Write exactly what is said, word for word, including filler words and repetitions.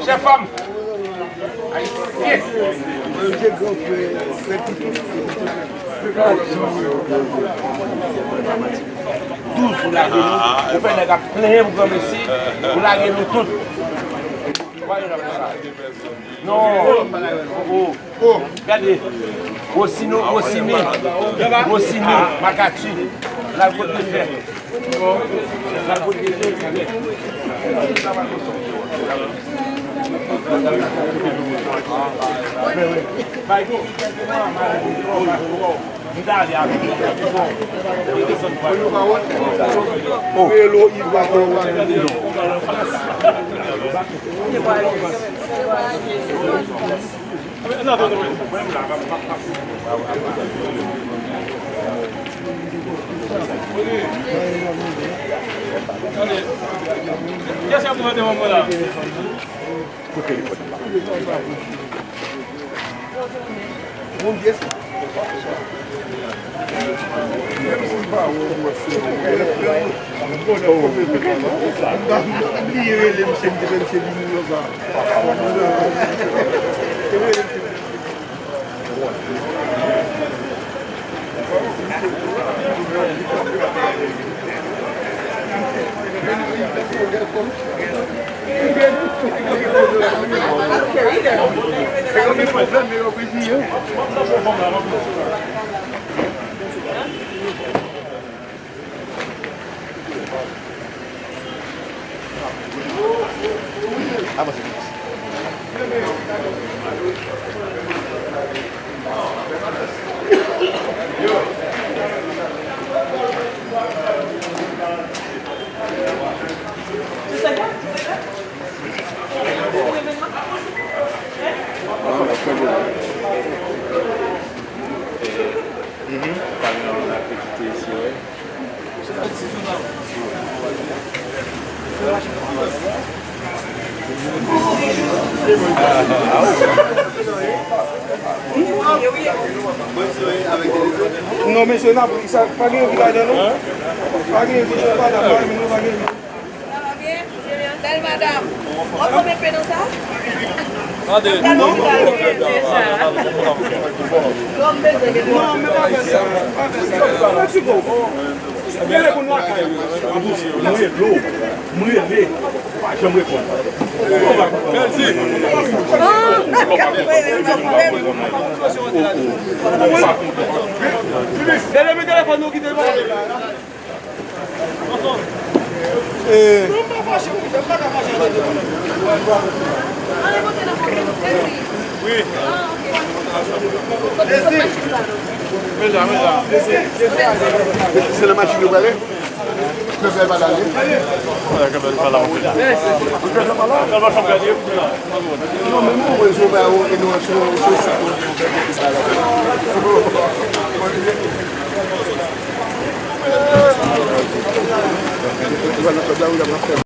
Chèf fanm ayisyen. Douz pou lage nou. Ou fè nèg ap plenyen pou granmesi, ou lage nou tout. Ou pa gen sa. Non. Oh, oh. Gade. Wosino, Wosini. Wosini, Makati. Lal kot de fè. Lal kot de fè. Bay ki. Kiyès k ap pran devan mwen la? Bondye sa. Menm si m pa wè w, mwen se yon. Li rele m, se m te fè m se vini yo sa. Mhm. Pa gen yon aktivite isi, wi. Non, mesye, n ap, sa, pa gen yon ki ladan, non. Pa gen yon ki ladan, non, pa gen yon. Bèl madanm. W ap konbyen pe nan sa? Tande. Non, men pa fè sa. Pa fè sa. Mwen ti ko. Mwen rele w. Mwen rele. Pa janm reponn. Mèsi. Bèl, men telefòn nou kite l. Wi. Se nan machin yo prale? Kèbèl pa la. Kèbèl pa la. Kèbèl pa la. Non, men mwen, mwen, jodi a, ou, e nou, sou, sou sit, ou, ou,